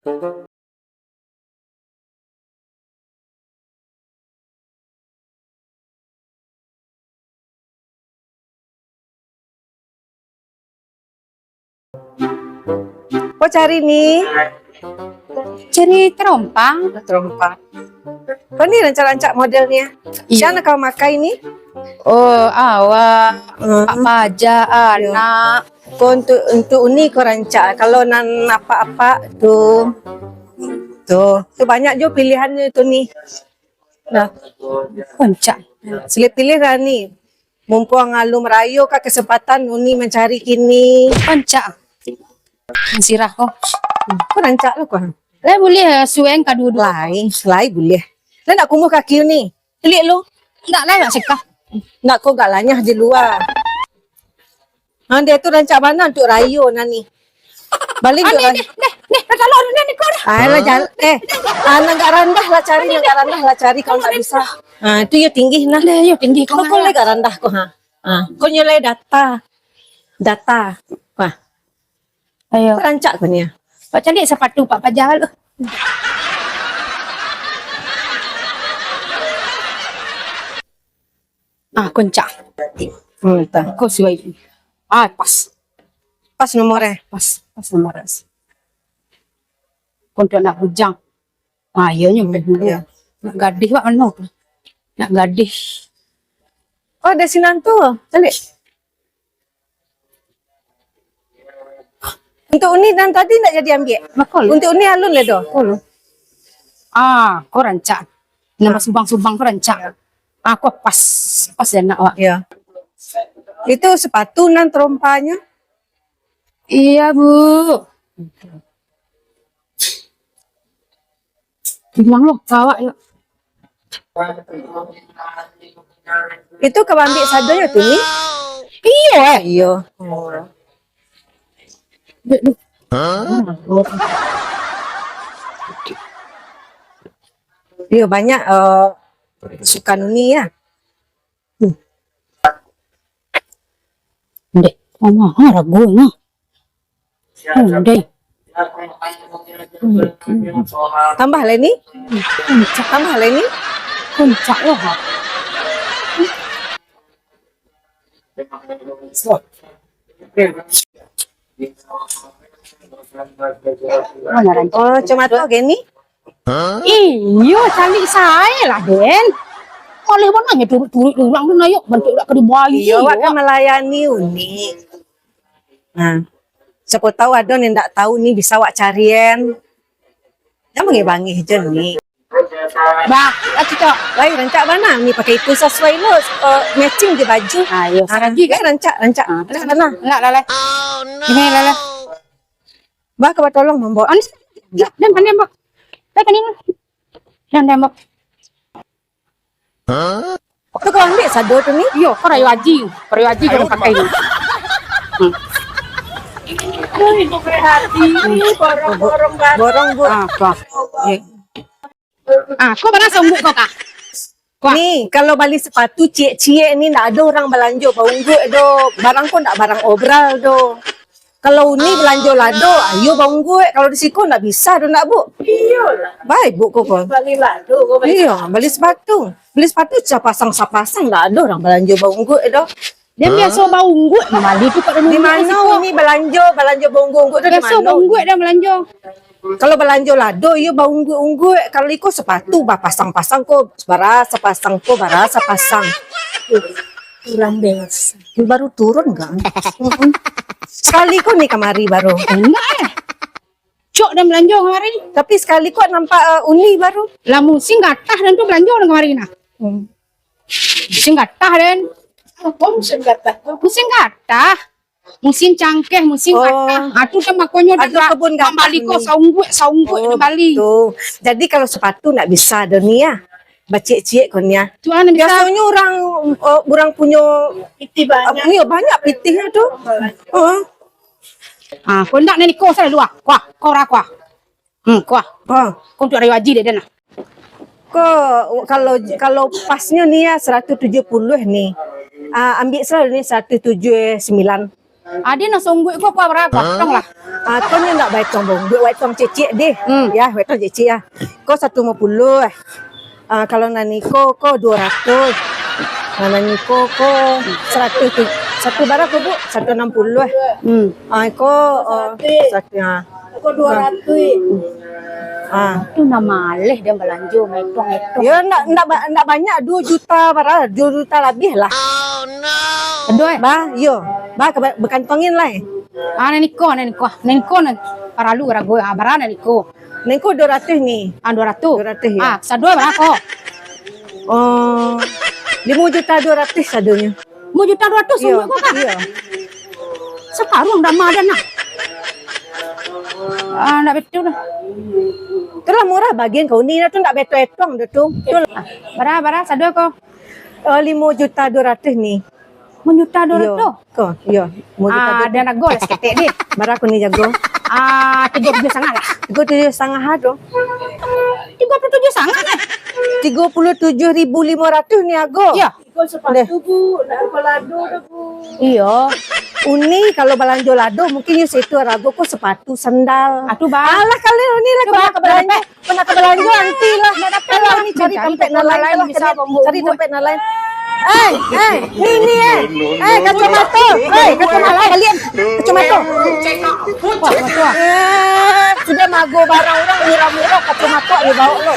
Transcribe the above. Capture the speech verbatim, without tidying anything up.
Ko cari ni? Cari terompang. Terompang. Ko ni rancak-rancak modelnya. Iya. Siapa kau makai ni? Oh, awak. Hmm. Pak Paja, iya, anak. Ko untuk, untuk uni ko rancak. Kalau nan apak-apak tu, tu, tu banyak jo pilihannyo tu ni. Nah, rancak. Silih pilih lah ni. Mumpuang alun rayo ka kesempatan uni mancari kini. Rancak. Sirah ko. Ko rancak lah ko. Lai buliah sueng ka duo-duo. Lai, lai buliah. Lai nak kumuh kaki uni. Ilik lu. Ndak lai nak sikah. Ndak ko gak lanyah di lua. Ha, dia tu rancak bana untuk rayo nah ni. Bali untuk rayo. Deh, deh, deh, kalau ni ni kau dah. Ah, lah jal-, eh, ah, nan gak randah lah cari, nan gak randah lah cari kalau ndak bisa. Ah, tu yo tinggi nah. Deh, yo tinggi kau. Kau lah gak randah ko ha. Ah, kau nyolai data. Data. Wah. Ayo. Rancak ko ni. Pak caliak sapatu Pak Paja lu. Ah, ko rancak. Hmm, tak. Ko suai. Ah, pas. Pas nomor eh. Pas, pas nomor eh. Ko untuk anak bujang. Ah, iyo nyo. Hmm, iyo. Nak gadih wak mano tu? Nak gadih. Oh, ada sinan tu. Caliak. Untuk uni nan tadi ndak jadi ambiak? Bakul. Untuk uni alun le doh. Bakul. Ah, ko rancak. Nama subang-subang ko rancak. Ah, ko pas. Pas ya nak awak. Ya. Itu sepatu nan terompanyo? Iya, Bu. Bilang lo, bawa yuk. Itu kau ambil sado yo tu ni? Iyo, eh. Iyo. Dek, dek. Iyo, banyak, eh, sukan uni ya. Hmm. Dek, mama, ha, ragu mah. Hmm, dek. Hmm, hmm. Tambah lai ni. Hmm, tambah lai ni. Rancak lah, ha. Oh, cuma tu agen ni? Iyo, caliak sae lah, Den. Maleh bananyo turuik-turuik urang tu, nak yo bantuak dak ka dibali. Iyo, awak kan malayani uni. Nah, siapo tahu ado nan indak tahu ni bisa awak carian. Jan bangih-bangih je ni. Bah, lah cocok. Lai rancak bana ni pakai itu sasuai lo, eh, matching je baju. Ah, iyo, saragi kan? Rancak, rancak. Ah, rancak bana. Enggak lah, lai. Ini lah, lai. Bah, kau tolong mambawa. Anis, ya, dan pandai, Mbak. Dah tadi, Mbak. Dan, dan, Mbak. Tu kau ambil sado tu ni? Iyo, kau rayo aji. Kau rayo aji, kau pakai ni. Hmm. Borong, borong, borong, Bu. Ah, kau. Eh. Ah, kau barang saungguak kau kah? Kuah. Ni, kalau bali sepatu ciek-ciek ni, ndak ado urang balanjo baungguak do. Barang ko ndak barang obral do. Kalau uni balanjo lado, ayo baungguak. Kalau di siko ndak bisa do, ndak, Bu? Iyolah. Baik, Bu, ko, ko. Bali lado, ko bali. Iyo, bali sepatu. Bali sepatu sapasang-sapasang, ndak ado urang balanjo baungguak do. Dia biaso baungguak, mambali tu kat rumah. Di mano uni balanjo, balanjo baungguak-ungguak tu di mano? Biaso baungguak dia balanjo. Kalau balanjo lado, iyo baungguak-ungguak. Kalau iko sepatu, bapasang-pasang ko, bara sapasang ko, bara sapasang. Kurang biasa. Baru turun kan? Sekali ko ni kamari baru. Enggak eh. Cok dan balanjo kamari. Tapi sekali ko nampak, eh, uni baru. Lah musim gatah dan tu balanjo dan kamari nah. Hmm. Musim gatah, Den. Apo musim gatah tu? Musim gatah. Musim cangkeh, musim gatah. Ah, tu kan makonyo ado kebun gatah mambali ko saungguak, saungguak mambali. Betul. Jadi kalau sepatu ndak bisa do ni ya. Baciek-ciek ko ni ya. Tu lah ndak bisa. Biasonyo urang, eh, urang punyo pitih banyak. Ni banyak pitihnyo tu. Heeh. Ah, ko ndak ni ko salah dua. Kuah, kau ra kuah. Hmm, kuah. Ha. Ko untuak rayo aji dek den lah. Ko, kalau, kalau pasnyo ni ya, seratus tujuh puluh ni. Ah, ambiak salah ni seratus tujuh puluh sembilan. Adi nan songguik ko, ko bara ko? Etong lah. Ah, ko ni ndak baetong, Bang. Buek baetong cecek deh. Hmm. Ya, baetong cecek ya. Ko satu limo puluah. Ah, kalau nan iko ko duo ratuih. Nah, nan iko ko saratuih tu. Satu bara ko, Bu? Satu anam puluah. Hmm. Ah, iko, ah, satu, ah. Ko duo ratuih. Ah. Tu nan maleh den balanjo, etong-etong. Yo, ndak, ndak ba-, ndak banyak, duo juta bara, duo juta labiah lah. Aduh, eh. Ba, yo. Ba, ka-, bakantongin lah, eh. Ah, nan iko, nan iko. Nan iko nan paralu rago, ah, bara nan iko. Nan iko duo ratuih ni. Ah, duo ratuih. Duo ratuih, yo. Ah, sado bara ko? Oh, limo juta duo ratuih sadonyo. Limo juta duo ratuih. Iyo, songguik ko, Kak? Iyo. Sakaruang dama den nah. Ah, ndak batua lah. Tu lah murah bagian kau ni, tu ndak baetong-etong dah tu. Tu lah. Ah, bara, bara, sado ko? Oh, limo juta duo ratuih ni. Limo juta duo ratuih? Iyo, ko, iyo. Limo juta duo ratuih. Ah, den rago lah saketek deh. Bara ko ni jago? Ah, tigo puluah tujuah satangah lah. Tigo puluah tujuah satangah tu. Tigo puluah tujuah satangah, eh? Tigo puluah tujuah ribu limo ratuih ni rago. Iyo. Iko sapatu, Bu, ndak ado lado doh, Bu. Iyo. Uni kalau balanjo lado, mungkin yo situ rago ko sapatu, sandal. Aduh, Bang. Alah, kalian Uni lah, cubo ka balanjo, cubo ka balanjo, nanti lah. Ndak dapek lah, Uni cari tampek nan lain lah, cari, cari tampek nan lain. Eh, eh, ni, ni, eh. Eh, kacamato. Eh, kacamato. Kalian, kacamato. Wah, batua. Eh, sudah mago barang urang murah-murah, kacamato ado baok lo.